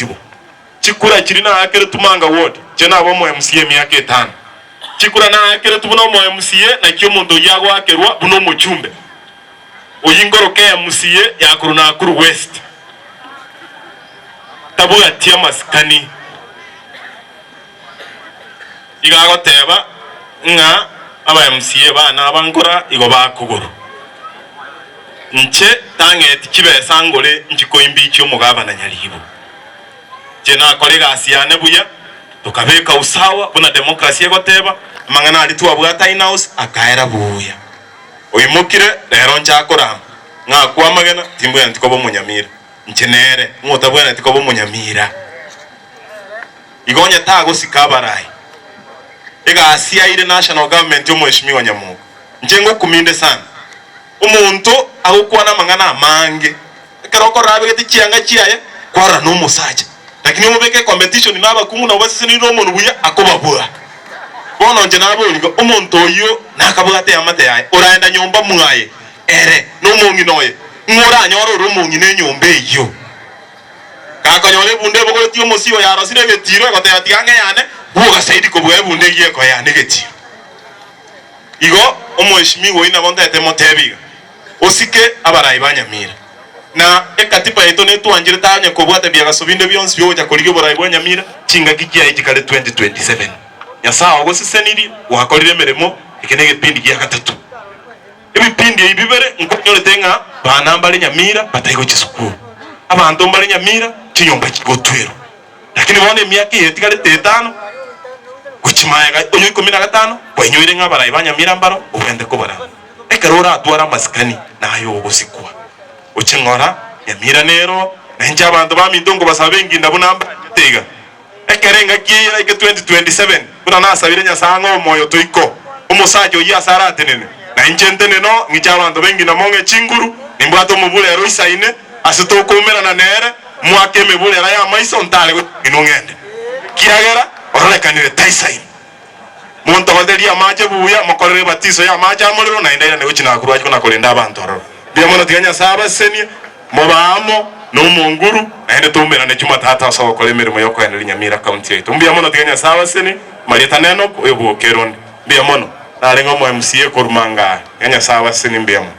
Tibo. Chikura chiria naakeretwe Manga Ward, inche naba omo MCA emiaka etano. Chikura naakeretwe buna omo MCA naki omonto oyio agoakerwa buna omochumbe. Oyio nkoroka MCA ya korwa Nakuru West. Tabwati amasikani. Igo agoteba ng'a aba MCA bane aba nkora igo bakogorwa. Inche tang'eti chibesa ngore nchikoimbichia omogabana Nyaribo. Inche nakora egasi yane buya, tokabeka usawa buna democracy egoteba, amang'ana aria twabwate in house akaera buya. Oimokire rero inche akorama ng'a akwe amagena timbwenereti koba omonyamira. Inche nere ng'a otabwenereti koba omonyamira. Igo onye tagosika abarai, egasi aire national government omweshimiwa Nyamogo. Inche ngokuminde sana. Omonto agokwana amang'ana amange, ekero okorora abegete chianga chiaye, kwarora nomosacha. Lakini omobeke ecompetition na abakungu nabo baseseniri nomonwe buya akobabua. Bono inche naboria iga, omonto oyio nakabwate eamate yaye, oraenda nyomba mwaye ere nomong'ina oye, ng'o oranyore ore omong'ina enyomba eyio? Gakonyora ebunda ebogoretie omosio yarosire egetiiro, egoteba, Tiga ng'e yane, bwoga zaidi kobua ebunda eyio ekoyana egetiiro. Igo omweshimiwa oyio nabo ntaete motebi iga, Osike abarai ba Nyamira, na ekatiba yaito netwancherete onye kobwata biagaso binde bionsi biogocha korigia oborai bwa Nyamira chingaki chiaye chikare 2027. Nyasae ogosesenirie, gwakorire emeremo, eke negepindi gia gatato. Ebipindi ebi bibere nkonyorete ng'a bana mbare Nyamira batari gochia sukuru, abanto mbare Nyamira chinyomba chigotwerwa. Lakini bono emiaka eye etigarete etano gochia magega oyo ikomi na gatano kwainyoire ng'a abarai ba Nyamira mbaro ogende kobarama. Ekero oratware amasikani naye ogosikwa. Gochia ng'ora Nyamira nero na inche abanto baminto nkobasaba enginda buna mbanchete iga. Ekero engaki eye eraike 2027, buna nasabire Nyasae ang'e omoyo toiko, omosacha oyio ase aratenene, na inche ntenene oo, ng'iche abanto b'engina mong'e chinguru, nimbwate omoburero oisaine, ase tokoumerana nere, mwake emeburera y'amaiso ntare gochia inwe ng'ende, kiagera ororekanire taisaini. Montogoterie amache buya, mokorere ebatiso y'amache amorero, naende airane gochia Nakuru ache kona-korenda abanto aroro. Mbuya mono, tiga Nyasae abasesenie, mobe amo nomonguru, naende toumerane Jumatatu ase ogokora emeremo y'okoenderia Nyamira County yaito. Mbuya mono, tiga Nyasae abasesenie. Marieta na Enock, oyo bw'okerwa onde. Mbuya mono. Narenge omo MCA korwa Mangare. Tiga Nyasae abasesenie, mbuya mono.